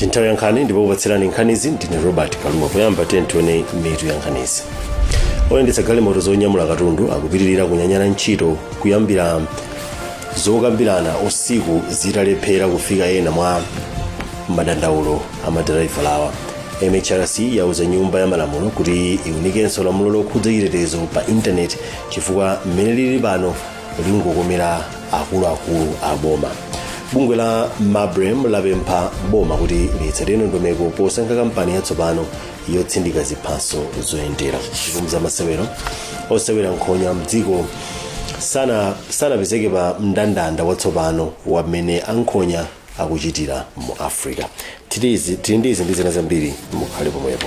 Ndi nthawi ya nkhani, ndipo kupatsirani nkhanizi ndine Robert Kaluwa. Poyamba tione mitu ya nkhanizi. Oyendetsa galimoto zonyamula katundu akupitirira kunyanyala ntchito kuyambira zokambirana usiku zitalephera kufika ena mwa madandaulo a madraivalawa. MHRC yauza Nyumba ya Malamulo kuti iwunikenso lamulo lokhudza chitetezo pa intaneti, chifukwa mmene lili pano lingokomera akuluakulu a boma. Bungwe la MABREM lapempha boma kuti litsate ndondomeko posankha kampani yatsopano yotsindika ziphaso zoyendera. Ndipo zamasewero, osewera nkhonya mdziko sanapezeke pa mndandanda watsopano wamene ankhonya akuchitira mu Africa. Tili ndi izi ndi zina zambiri, mukhale pomwepo.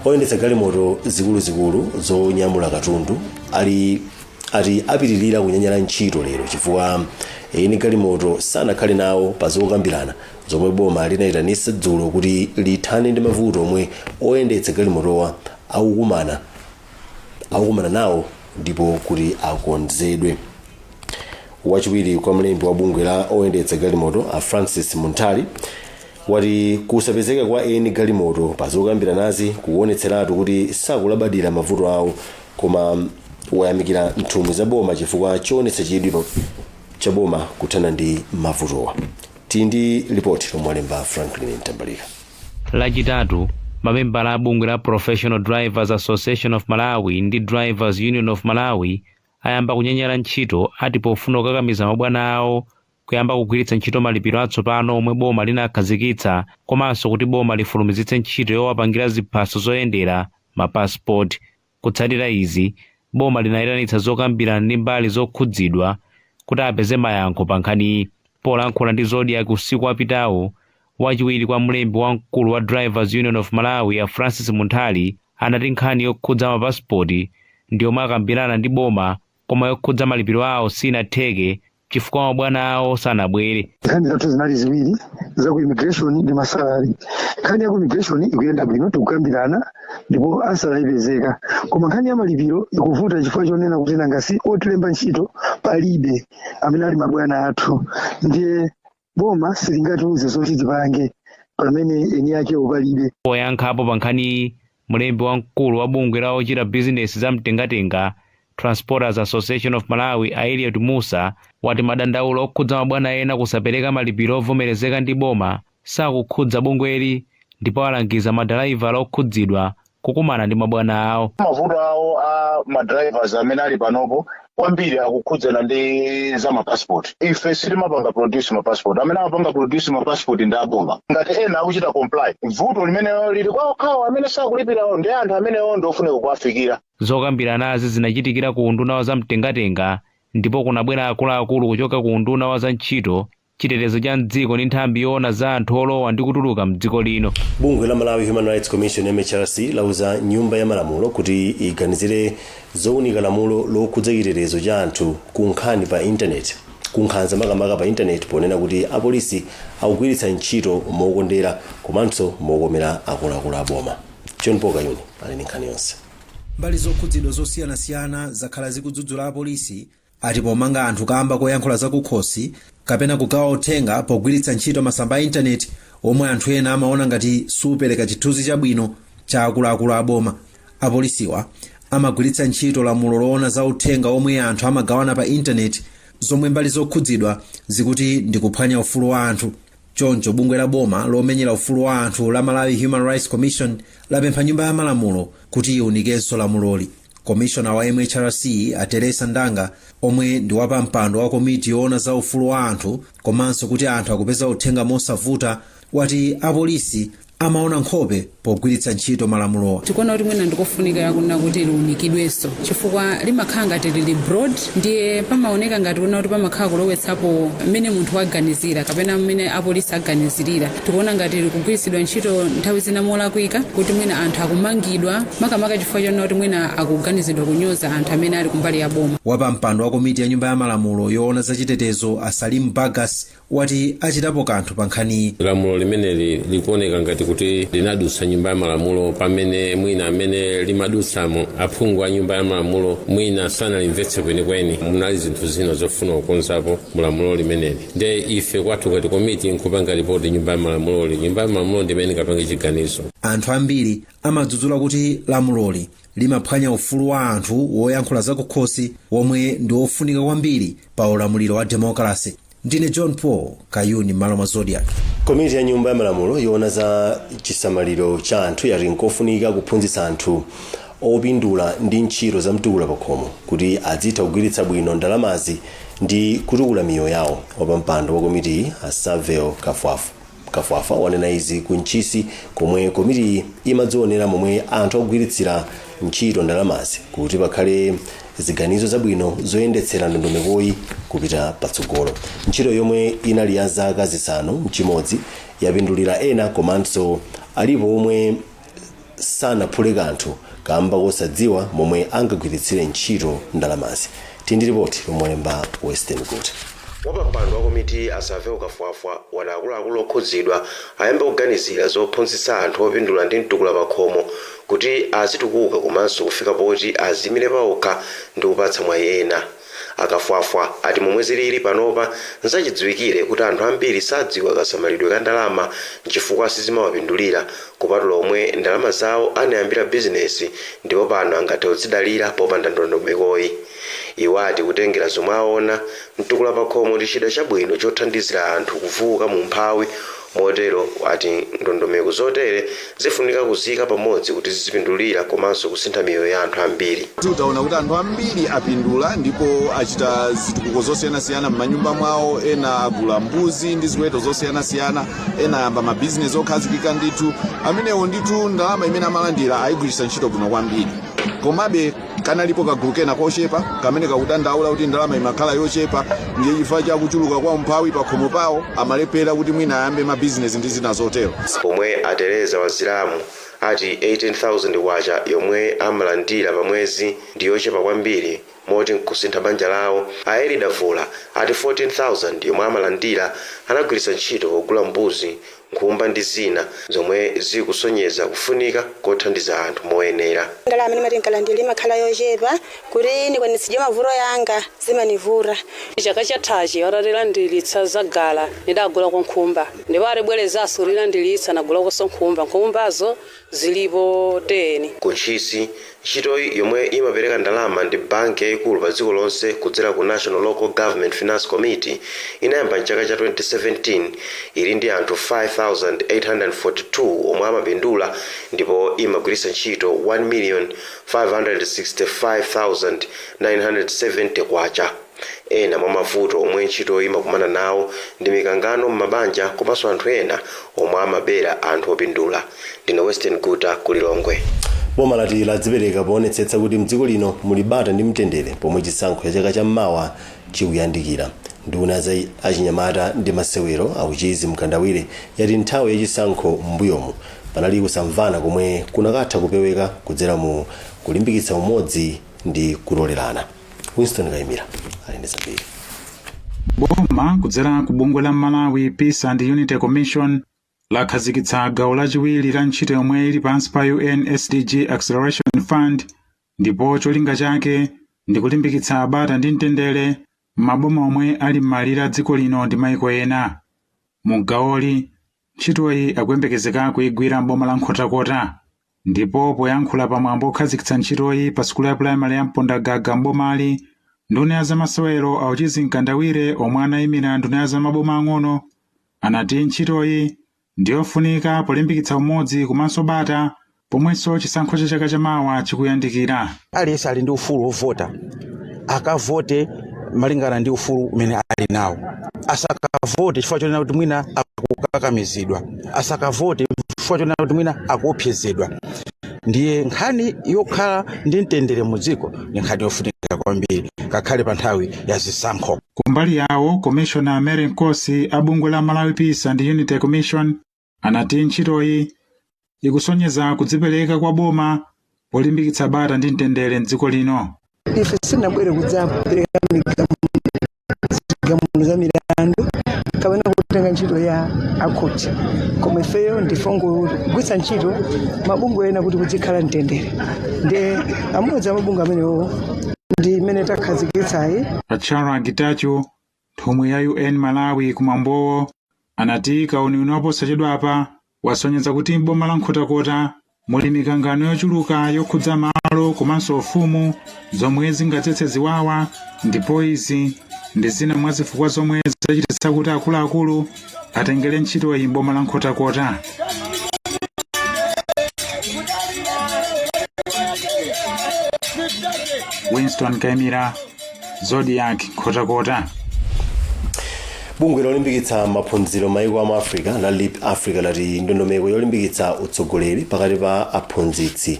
Oyendetsa galimoto zikuluzikulu zonyamula katundu ali ati apitirira kunyanyala ntchito lero chifukwa eni galimoto sanakhale nawo pa zokambirana zomwe boma linayitanitsa dzulo kuti lithane ndi mavuto omwe oyendetsa galimotowa akukumana nawo ndipo kuti akonzedwe. Wachiwiri kwa mlembi wa bungwe la oyendetsa galimoto, a Francis Munthali, wati kusapezeka kwa eni galimoto pa zokambiranazi kuonetseratu kuti sakulabadira mavuto awo, koma wayamikira nthumwi za boma chifukwa choonetsa chidwi cha boma kuthana ndi mavutowa. Tili ndi ripoti lomwe walemba Franklin Mtambalika. Lachitatu, mamembala a bungwe la Professional Drivers Association of Malawi ndi Drivers Union of Malawi ayamba kunyanyala ntchito, ati pofuna kukakamiza mabwana awo kuyamba kugwiritsa ntchito malipiro atsopano omwe boma linakhazikitsa, komanso kuti boma lifulumizitse ntchito yowapangira ziphaso zoyendera, mapasipoti. Kutsatira izi, boma linayitanitsa zokambirana ndi mbali zokhudzidwa kuti apeze mayankho pa nkhaniyi. Polankhula ndi Zodiak usiku wapitawo, wachiwiri kwa mlembi wamkulu wa Drivers Union of Malawi, a Francis Munthali, anati nkhani yokhudza mapasipoti ndi yomwe akambirana ndi boma, koma yokhudza malipiro awo sinatheke chifukwa mabwana awo sanabwere. Nkhani zathu zinali ziwiri, za ku immigration ndi ma salary. Nkhani ya ku immigration ikuyenda bwino, tikukambirana ndipo answer ipezeka, koma nkhani ya malipiro ikuvuta chifukwa chonena kuti nangasi otilemba ntchito palibe amene ali mabwana athu, ndiye boma silingatiuze zoti tipange pamene eni akewo palibe. Poyankhapo pa nkhaniyi, mlembi wamkulu wa bungwe la ochita bizinesi za mtengatenga, Transporters Association of Malawi, a Eliot Musa, wati madandaulo okhudza mabwana ena kusapereka malipiro ovomerezeka ndi boma sakukhudza bungweli, ndipo alangiza madalaivala okhudzidwa kukumana ndi mabwana awo. Mavuto awo a madrivers amene ali panopo kwambiri akukhudzana ndi za mapassport. Ife sitimapanga produce mapassport, amene amapanga produce mapassport ndi aboma. Ngati ena akuchita comply, vuto limene lili kwa okhawo amene sakulipirawo ndi anthu amenewo ndi ofunika kuwafikira. Zokambiranazi zinachitikira ku unduna wa zamtengatenga, ndipo kunabwera akuluakulu kuchoka ku unduna wa zantchito, chitetezo cha mdziko ndi nthambi yoona za anthu olowa ndi kutuluka mdziko lino. Bungwe la Malawi Human Rights Commission, MHRC, lauza Nyumba ya Malamulo kuti iganizire zowunika lamulo lokhudza chitetezo cha anthu ku nkhani pa intaneti, ku nkhanza makamaka pa intaneti, ponena kuti apolisi akugwiritsa ntchito mokondera komanso mokomera akuluakulu a boma. John Paul Kayuni ali ndi nkhani yonse. Mbali zokhudzidwa zosiyanasiyana zakhala zikudzudzula apolisi, ati pomanga anthu kamba koyankhula zakukhosi kapena kugawa uthenga pogwiritsa ntchito masamba a intaneti omwe anthu ena amaona ngati supereka chithunzi chabwino cha akuluakulu a boma. Apolisiwa amagwiritsa ntchito lamulo loona za uthenga omwe anthu amagawana pa intaneti, zomwe mbali zokhudzidwa zikuti ndi kuphwanya ufulu wa anthu. Choncho bungwe la boma lomenyera ufulu wa anthu la Malawi Human Rights Commission lapempha Nyumba ya Malamulo kuti iwunikenso lamuloli. Komishona wa MHRC, a Teresa Ndanga, omwe ndi wapampando wa komiti yoona za ufulu wa anthu komanso kuti anthu akupeza uthenga mosavuta, wati apolisi amaona nkhope pogwiritsa ntchito malamulowa. Tikuona kuti mwina ndikofunika kuna kuti liunikidwenso, chifukwa limakhala ngati lili broad, ndiye pamaoneka ngati kuna kuti pamakhala kulowetsapo mmene munthu waganizira kapena mmene apolisi aganizirira. Tikuona ngati likugwiritsidwa ntchito nthawi zina molakwika, kuti mwina anthu akumangidwa makamaka chifukwa chonena kuti mwina akuganizidwa kunyoza anthu amene ali kumbali ya boma. Wapampando wa komiti ya Nyumba ya Malamulo yoona zachitetezo, a Salim Bagas, wati achitapo kanthu pa nkhaniyi. Lamulo limeneli likuoneka ngati kuti linadutsa Nyumba ya Malamulo, pamene mwina amene limadutsamo aphungu a Nyumba ya Malamulo mwina sanalimvetse kwenikweni, munali zinthu zina zofuna kukonzapo mulamulo limeneli. Nde ife kwathu ngati komiti nkupanga ripoti Nyumba ya Malamuloli. Nyumba ya Malamulo ndimene ingapange chiganizo. Anthu ambiri amadzudzula kuti lamuloli limaphwanya ufulu wa anthu woyankhula zakukhosi, womwe ndi wofunika kwambiri pa ulamuliro wa demokrasi. Ndine John Paul Kayuni, m'malo mwa Zodiak. Komiti ya Nyumba ya Malamulo yoona za chisamaliro cha anthu yati nkofunika kuphunzitsa anthu opindula ndi ntchito za mtukula pakhomo kuti azitha kugwiritsa bwino ndalamazi ndi kutukula miyoyo yawo. Wapampando wa komitiyi, a Savel Kafwafa, wanena izi ku Ntchisi, komwe komitiyi imadzionera momwe anthu akugwiritsira ntchito ndalamazi kuti pakhale ziganizo zabwino zoyendetsera ndondomekoyi kupita patsogolo. Ntchito yomwe inali ya zaka 6 yapindulira ena, komanso alipo omwe sanaphule kanthu kamba kosadziwa momwe angagwiritsire ntchito ndalamazi. Tindi ripoti lomwe walemba Western Good. Wapampando wa komiti, a Savel Kafwafwa, wati akuluakulu okhudzidwa ayambe kuganizira zophunzitsa anthu opindula ndi mtukula pakhomo kuti azitukuka komanso kufika poti aziyimire pawokha ndi kupatsa mwayi ena. Akafwafwa ati momwe zilili panopa, nzachidziwikire kuti anthu ambiri sadziwa kasamalidwe ka ndalama, nchifukwa sizimawapindulira, kupatula omwe ndalama zawo anayambira bizinesi ndipo pano angathe kudzidalira popanda ndondomekoyi. Iwo ati kutengera zomwe aona, mtukula pakhomo ndi chida chabwino chothandizira anthu kuvuka mu umphawi. Motero ati ndondomeko zotere zifunika kuzika pamodzi kuti zizipindulira komanso kusintha miyoyo ya anthu ambiri. Utaona kuti anthu ambiri apindula ndipo achita zitukuko zosiyanasiyana m'manyumba mwawo. Ena agula mbuzi ndi ziweto zosiyanasiyana, ena ayamba mabizinesi okhazikika ndithu. Amenewo ndithu ndalama imene amalandira ayigwiritsa ntchito bwino kwambiri. Komabe kanalipo kagulu kena kochepa kamene kakudandaula kuti ndalama imakhala yochepa, ndiye chifukwa cha kuchuluka kwa umphawi pakhomo pawo amalephera kuti mwina ayambe mabizinesi ndi zina zotero. Pomwe a Tereza Wazilamu ati 18,000 kwacha yomwe amalandira pa mwezi ndi yochepa kwambiri moti nkusintha banja lawo, a Elida Vula ati 14,000 yomwe amalandira anagwiritsa ntchito pogula mbuzi, nkhumba ndi zina, zomwe zikusonyeza kufunika kothandiza anthu moyenera. Ndalama imene tinkalandira imakhala yochepa kuti ndikwanitsidwe mavuto yanga, zimanivuta. Chaka chathachi atatilandiritsa zagala, ndidagulako nkhumba, ndipo atibwerezanso lilandiritsa nagulakonso nkhumba. Nkhumbazo zilipo 10. Ku Ntchisi, ntchitoyi yomwe imapereka ndalama ndi banki yayikulu pa dziko lonse kudzera ku National Local Government Finance Committee inayamba mchaka cha 2017. Ili ndi anthu 5842 omwe amapindula ndipo imagwiritsa ntchito 1,565,970 kwacha. Ena mwa mavuto omwe ntchitoyi imakumana nawo ndi mikangano m'mabanja komanso anthu ena omwe amabera anthu opindula. Ndine Western Guta, Kulilongwe. Boma lati ladzipereka poonetsetsa kuti mdziko lino muli bata ndi mtendere pomwe chisankho cha chaka cham'mawa chikuyandikira. Nduna za achinyamata ndi masewero, a Uchizi Mkandawire, yati nthawi yachisankho m'mbuyomu panali kusamvana komwe kunakatha kupeweka kudzera mu kulimbikitsa umodzi ndi kulolerana. Winston Kayimira ali ndi zambiri. Boma kudzera ku bungwe la Malawi Peace and Unity Commission lakhazikitsa gawo lachiwiri la ntchito yomwe ili pansi pa UN SDG Acceleration Fund, ndipo cholinga chake ndi kulimbikitsa bata ndi mtendere m'maboma omwe ali m'malire a dziko lino ndi maiko ena. Mu gawoli, ntchitoyi akuyembekezeka kuyigwira m'boma la Nkhotakota. Ndipo poyankhula pamwambo okhazikitsa ntchitoyi pa sukulu ya pulaimali ya Mpondagaga m'bomali, nduna ya zamasewero a Uchizi Mkandawire, omwe anayimira nduna ya zamaboma ang'ono, anati ntchitoyi ndiyofunika polimbikitsa umodzi komanso bata pomwenso chisankho cha chaka chamawa chikuyandikira. Aliyense ali ndi ufulu wovota, akavote malingana ndi ufulu umene ali nawo. Asakavote chifukwa chonena kuti mwina akukakamizidwa, asakavote chifukwa chonena kuti mwina akuopsezedwa. Ndiye nkhani yokhala ndi mtendere mu dziko ndi nkhani yofunika kwambiri, ngakhale pa nthawi ya zisankho. Kumbali yawo, komishona Mary Nkosi a bungwe la Malawi Peace and Unity Commission anati ntchitoyi ikusonyeza kudzipereka kwa boma polimbikitsa bata ndi mtendere mdziko lino. Ife sitinabwere kudzapereka zigamulo za milandu kapena kuti Kutenga ntchito ya akhoti, koma ifeyo ndife ongogwiritsa ntchito mabungwe ena kuti kuzikhala mtendere, ndi amodzi a mabungwe amenewo ndi imene takhazikitsayi. Achara Gitachu, nthumwi ya UN Malawi kumwambowo, anati kauniuni waposachedwapa wasonyeza kuti m'boma la Nkhotakota muli mikangano yochuluka yokhudza malo komanso ufumu zomwe zingadzetse ziwawa, ndipo izi ndi zina mwa zifukwa zomwe zachititsa kuti akuluakulu atengere ntchitoyi m'boma la Nkhotakota. Winston Kaimira, Zodiak, Nkhotakota. Bungwe lolimbikitsa maphunziro maiko amu Africa la Leap Africa lati ndondomeko yolimbikitsa utsogoleri pakati pa aphunzitsi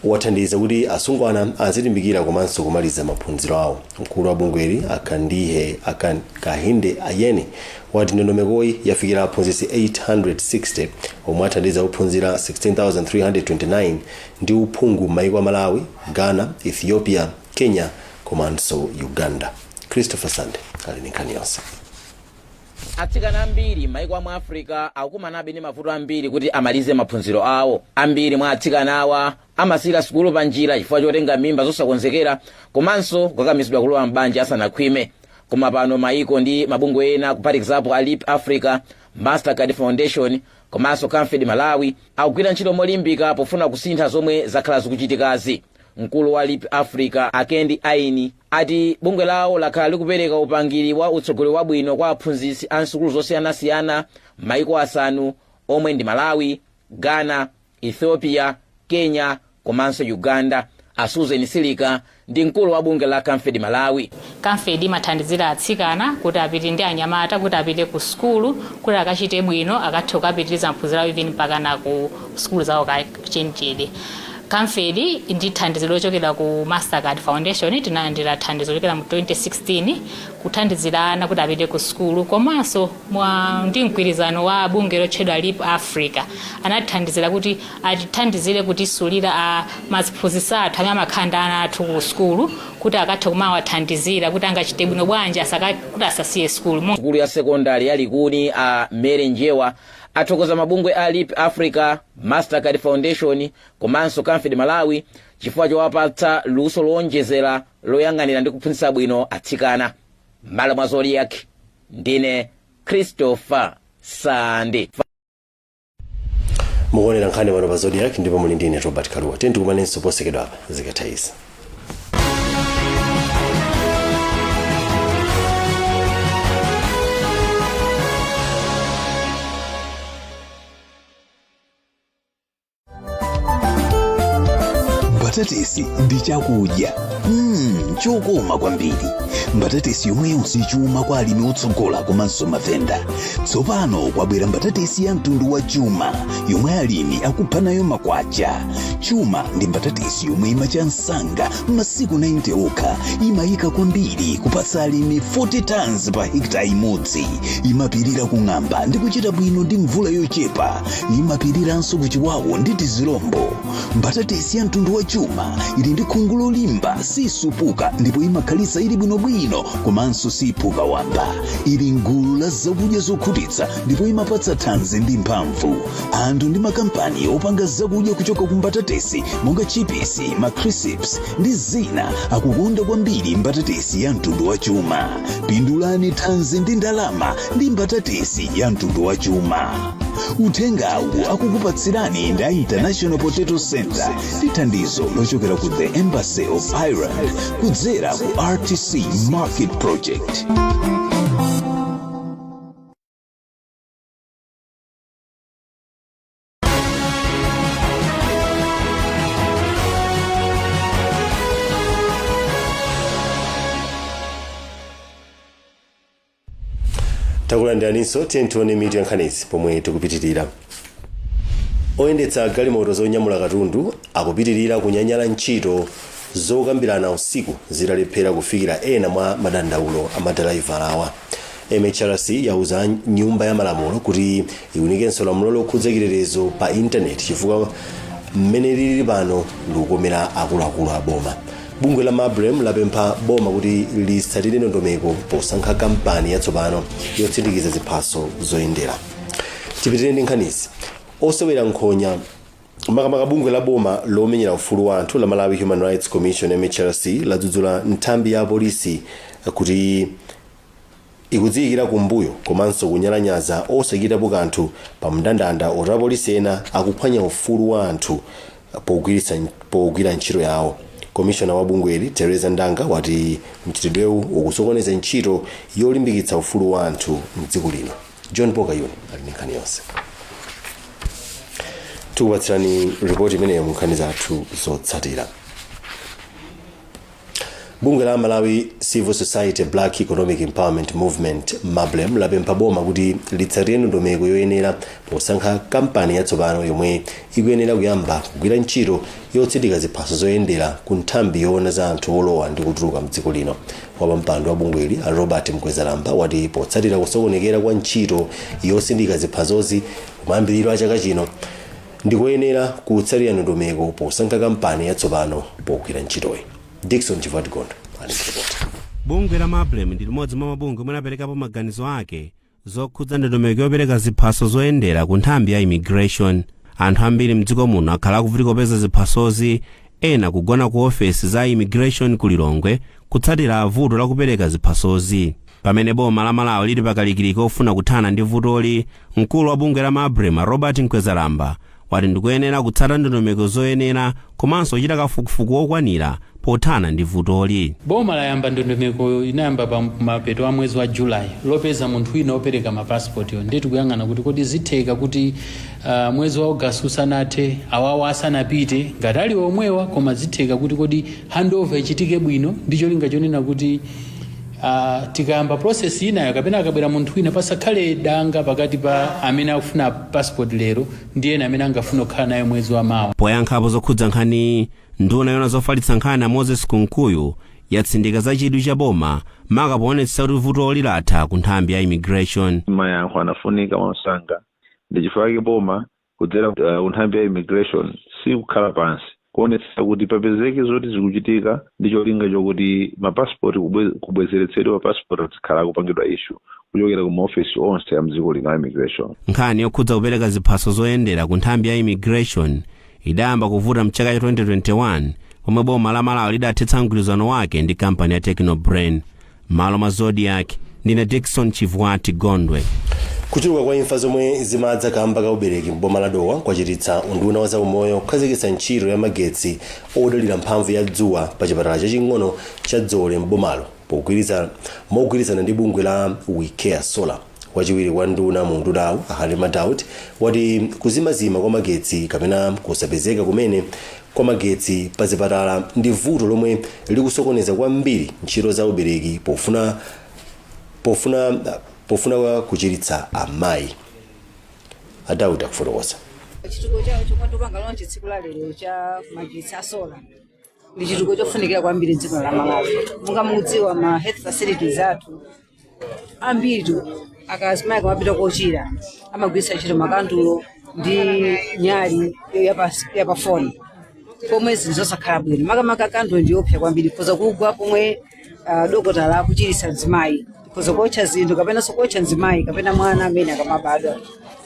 wathandiza kuti asungwana azilimbikira komanso kumaliza maphunziro awo. Mkulu wa bungweli Kahinde Ayeni wati ndondomekoyi yafikira aphunzitsi 860 omwe athandiza ophunzira 16,329 ndi uphungu m'maiko a Malawi, Ghana, Ethiopia, Kenya komanso Uganda. Christopher Sande ali ndi nkhani yonse. Atsikana ambiri m'maiko amu Africa akukumanabe ndi mavuto ambiri kuti amalize maphunziro awo. Ambiri mwa atsikana awa amasiyira sukulu pa njira chifukwa chotenga mimba zosakonzekera komanso kukakamizidwa kulowa m'banja asanakhwime. Koma pano maiko ndi mabungwe ena, kuphatikizapo a Leap Africa, Mastercard Foundation komanso Camfed Malawi, akugwira ntchito molimbika pofuna kusintha zomwe zakhala zikuchitikazi. Mkulu wa Leap Africa, a Kehinde Ayeni, ati bungwe lawo lakhala likupereka upangiri wa utsogoleri wabwino kwa aphunzitsi a nsukulu zosiyanasiyana m'maiko asanu omwe ndi Malawi, Ghana, Ethiopia, Kenya komanso Uganda. A Susan Silika ndi mkulu wa bungwe la Camfed Malawi. Camfed imathandizira atsikana kuti apite ndi anyamata kuti apite ku sukulu kuti akachite bwino, akathe kukapitiriza maphunziro awo even mpakana ku sukulu zawo kachenjede. Camfed ndi thandizo lochokera ku Mastercard Foundation. Tinalandira thandizo lochokera mu 2016 kuthandizira ana kuti apite ku sukulu, komanso ndi mgwirizano wa bungwe lotchedwa Leap Africa anatithandizira kuti atithandizire kutisulira a maphunzitsi athu amene amakhala ndi ana athu ku sukulu kuti akathe kumawathandizira kuti angachite bwino bwanji kuti asasiye sukulu. Sukulu ya sekondari ya Likuni, a Mary Njewa, athokoza mabungwe a Leap Africa, Mastercard Foundation komanso Camfed Malawi chifukwa chowapatsa luso lowonjezera loyang'anira ndi kuphunzitsa bwino atsikana. M'malo mwa Zodiak, ndine Christopher Sande. Mukuonera nkhani pano pa Zodiak ndipo muli ndine Robert Kaluwa. Tiyeni tikumanenso posachedwapa zikatha izi. Mbatatesi ndi chakudya chokoma kwambiri. Mbatatesi yomweyonso chuma kwa alimi otsogola komanso mavenda. Tsopano kwabwera mbatatesi ya mtundu wa Chuma yomwe alimi akupha nayo makwacha. Chuma ndi mbatatesi yomwe imacha msanga masiku 90 okha, imayika kwambiri kupatsa alimi 40 tons pa hekta imodzi, imapirira kung'amba ndi kuchita bwino ndi mvula yochepa, imapiriranso kuchiwawu ndi tizilombo. Mbatatesi ya mtundu wa Chuma ili ndi khungu lolimba, sisupuka ndipo imakhalitsa ili bwinobwino komanso siphuka wamba. Ili mgulu la zakudya zokhutitsa ndipo imapatsa thanzi ndi mphamvu. Anthu ndi makampani opanga zakudya kuchoka ku mbatatesi monga chipisi, macrisps ndi zina akukonda kwambiri mbatatesi ya mtundu wa Chuma. Pindulani thanzi ndi ndalama ndi mbatatesi ya mtundu wa Chuma. Uthengawu akukupatsirani ndi a International Potato Center ndi thandizo lochokera ku the Embassy of Ireland kudzera ku RTC Market Project. Takulandiraninso. Tiye tione mitu ya nkhanizi pomwe tikupitirira. Oyendetsa galimoto zonyamula katundu akupitirira kunyanyala ntchito zokambirana usiku zitalephera kufikira ena mwa madandaulo a madalaivala awa. MHRC yauza nyumba ya malamulo kuti iwunikenso lamulo lokhudza chitetezo pa intaneti chifukwa mmene lilili pano likukomera akuluakulu a boma. Bungwe la MABREM lapempha boma kuti litsatire ndondomeko posankha kampani yatsopano yotsindikiza ziphaso zoyendera. Tipitirire ndi nkhanizi. Osewera nkhonya, makamaka bungwe la boma lomenyera ufulu wa anthu la Malawi Human Rights Commission, MHRC, ladzudzula nthambi ya polisi kuti ikudziyikira kumbuyo komanso kunyalanyaza osachitapo kanthu pa mndandanda oti apolisi ena akuphwanya ufulu wa anthu pogwira ntchito yawo. Komishona wa bungweli, Teresa Ndanga, wati mchitidwewu ukusokoneza ntchito yolimbikitsa ufulu wa anthu mdziko lino. John Pokayuni ali ndi nkhani yonse. Tikupatsirani ripoti imeneyo mu nkhani zathu zotsatira. Bungwe la Malawi Civil Society Black Economic Empowerment Movement, MABLEM, lapempha boma kuti litsatire ndondomeko yoyenera posankha kampani yatsopano yomwe ikuyenera kuyamba kugwira ntchito yotsindika ziphaso zoyendera ku nthambi yoona za anthu olowa ndi kutuluka mdziko lino. Wapampando wa bungweli, a Robert Mkwezalamba, wati potsatira kusokonekera kwa ntchito yotsindika ziphasozi kumayambiriro a chaka chino, ndikoyenera kutsatira ndondomeko posankha kampani yatsopano pogwira ntchitoyi. Dickson Chivatigondo ali ndi ripoti. Bungwe la MABLEM ndi limodzi mwa mabungwe omwe anaperekapo maganizo ake zokhudza ndondomeko yopereka ziphaso zoyendera ku nthambi ya immigration. Anthu ambiri mdziko muno akhala akuvutika kupeza ziphasozi, ena kugona ku ofesi za immigration ku Lilongwe kutsatira vuto la kupereka ziphasozi. Pamene boma la Malawi lili pakalikiliki ofuna kuthana ndi vutoli, mkulu wa bungwe la MABREM, Robert Mkwezalamba, wati ndikuyenera kutsata ndondomeko zoyenera komanso kuchita kafukufuku wokwanira pothana ndi vutoli. Boma layamba ndondomeko, inayamba pa mapeto a mwezi wa Julayi, lopeza munthu wina opereka mapasipoti. Ndiye tikuyang'ana kuti kodi zitheka kuti mwezi wa August usanathe, awawa asanapite, ngati ali omwewa, koma zitheka kuti kodi handover ichitike bwino ndi cholinga chonena kuti tikayamba process inayo kapena akabwera munthu wina, pasakhale danga pakati pa amene akufuna passport lero ndi ena amene angafuna kukhala nayo mwezi wa mawa. Poyankhapo zokhudza nkhani, nduna yoona zofalitsa nkhani a Moses Kunkuyu yatsindika za chidwi cha boma maka poonetsetsa kuti vutoli latha ku nthambi ya immigration. Mayankho anafunika mwamsanga, ndi chifukwa chake boma kudzera nthambi ya immigration sikukhala pansi kuonetsetsa kuti papezeke zoti zikuchitika ndi cholinga chokuti mapasipoti kubwezeretsedwa, mapasipoti azikhala akupangidwa issue kuchokera ku maofesi onse a mdziko lino a immigration. Nkhani yokhudza kupereka ziphaso zoyendera ku nthambi ya immigration idayamba kuvuta mchaka cha 2021 pomwe boma la Malawi lidathetsa mgwirizano wake ndi kampani ya Technobrain. Malo mwa Zodiak, ndine Dickson Chivwati Gondwe. Kuchuluka kwa imfa zomwe zimadza kamba ka ubereki m'boma la Dowa kwachititsa unduna wa zaumoyo kukhazikitsa ntchito ya magetsi odalira mphamvu ya dzuwa pa chipatala chaching'ono cha Dzole m'bomalo mogwirizana ndi bungwe la We Care Solar. Wachiwiri kwa nduna mu undunawu, Halima Daud, wati kuzimazima kwa magetsi kapena kusapezeka kumene kwa magetsi pa zipatala ndi vuto lomwe likusokoneza kwambiri ntchito za ubereki pofuna kuchiritsa amayi. A Daud akufotokoza. Chitukuko chawo chomwe tikupanga launch tsiku la lero cha magetsi a solar ndi chitukuko chofunikira kwambiri dziko la Malawi. Monga mukudziwa, ma health facilities athu ambiri, akazimayi akamapita kochira amagwiritsa ntchito makandulo ndi nyali yapa foni, pomwe zinthu zosakhala bwino. Makamaka kandulo ndiyopsa kwambiri, ikhoza kugwa pomwe dokotala akuchiritsa mzimayi, ikhoza kuotcha zinthu kapenanso kuotcha mzimayi kapena mwana amene akamabadwa.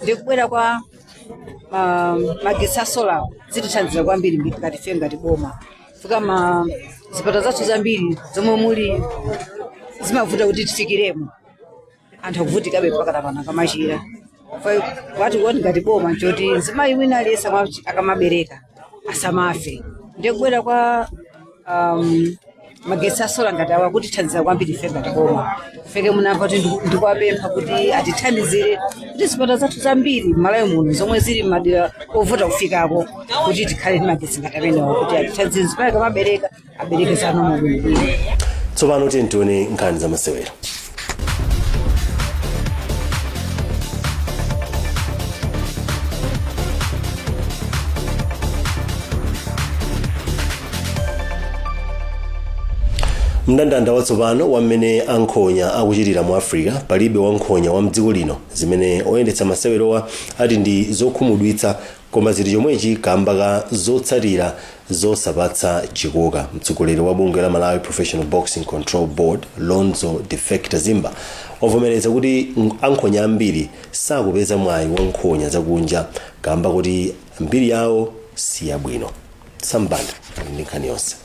Ndi kubwera kwa magetsi a solar zitithandizira kwambiri ngati ife ngati boma fika ma zipatala zathu zambiri zomwe muli zimavuta kuti tifikiremo, anthu akuvutikabe mpaka pano akamachira. Wati kuoni ngati boma nchoti mzimayi wina aliyense akamabereka asamafe. Ndiye kubwera kwa magetsi a solar ngati awa kutithandizira kwambiri ife ngati boma. Feke munamva kuti ndikuwapempha kuti atithandizire kuti zipatala zathu zambiri m'Malawi muno zomwe zili m'madera ovuta kufikako kuti tikhale ndi magetsi ngati amenewa, kuti atithandizire mzimayi akamabereka abereke zanomo bwinobwino. Tsopano tiye tione nkhani za masewero. Mndandanda watsopano wamene ankhonya akuchitira mu Africa, palibe wankhonya wa mdziko lino, zimene oyendetsa masewerowa ati ndi zokhumudwitsa, koma zili chomwechi kamba ka zotsatira. Zosapatsa chikoka. Mtsogoleri wa bungwe la Malawi Professional Boxing Control Board, Lonzo Defector Zimba, wavomereza kuti ankhonya ambiri sakupeza mwayi wa nkhonya zakunja kamba kuti mbiri yawo siyabwino. Sambanda ndi nkhani yonse.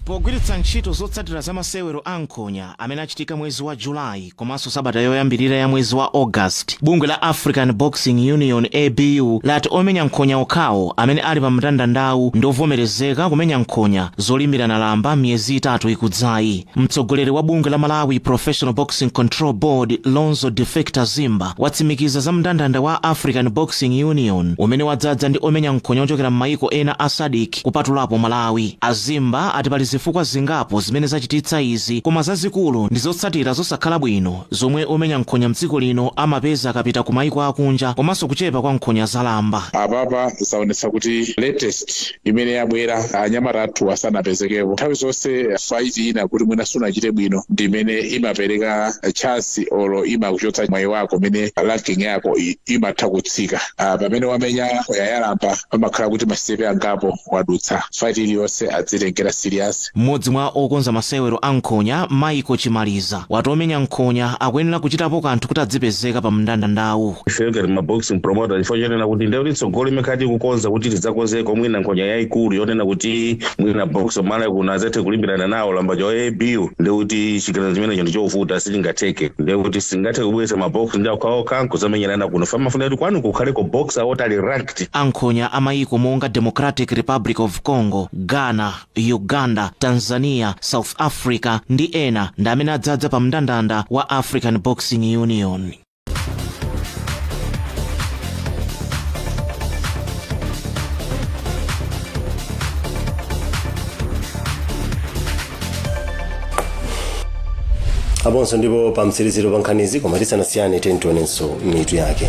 Pogwiritsa ntchito zotsatira za masewero a nkhonya amene achitika mwezi wa Julayi komanso sabata yoyambirira ya mwezi wa August, bungwe la African Boxing Union, ABU, lati omenya nkhonya okhawo amene ali pa mndandanda ndi ovomerezeka kumenya nkhonya zolimbirana lamba miyezi 3 ikudzayi. Mtsogoleri wa bungwe la Malawi Professional Boxing Control Board, Lonzo Defector Zimba, watsimikiza za mndandanda wa African Boxing Union umene wadzadza ndi omenya nkhonya ochokera m'mayiko ena a SADC kupatulapo Malawi. Azimba ati pali zifukwa zingapo zimene zachititsa izi, koma zazikulu ndi zotsatira zosakhala bwino zomwe omenya nkhonya mdziko lino amapeza akapita ku mayiko akunja komanso kuchepa kwa nkhonya zalamba. Apapa zaonetsa kuti latest imene yabwera, anyamata athu asanapezekepo. Nthawi zonse fight ina kuti mwina sunachite bwino ndi imene imapereka chance olo imakuchotsa mwayi wako, imene ranking yako imatha kutsika. Pamene wamenya yayalamba pamakhala kuti masitepe angapo wadutsa. Fight iliyonse adzitengera serious. Mmodzi mwa okonza masewero a nkhonya, Michael Chimaliza, wati omenya nkhonya akuyenera kuchitapo kanthu kuti adzipezeka pa mndandandawu. Ife ngati ma boxing promoter, chifukwa chonena kuti ndiye tsogolo imene tikukonza kuti tidzakonzeko mwina nkhonya yayikulu yonena kuti mwina boxing Malawi kuno adzathe kulimbirana nawo lamba cha ABU, ndiye kuti chiganizo chimenecho ndi chovuta, sichingatheke. Ndiye kuti singathe kubweretsa mabox ndi okhaokha nkuzamenyerana kuno. Famafuna kuti kwanu kukhaleko boxer woti ali ranked. Ankhonya amayiko monga Democratic Republic of Congo, Ghana, Uganda, Tanzania, South Africa ndi ena ndi amene adzadza pa mndandanda wa African Boxing Union. Aponso ndipo pa mtsiriziro pa nkhanizi, koma tisanasiyane, tionenso mitu yake.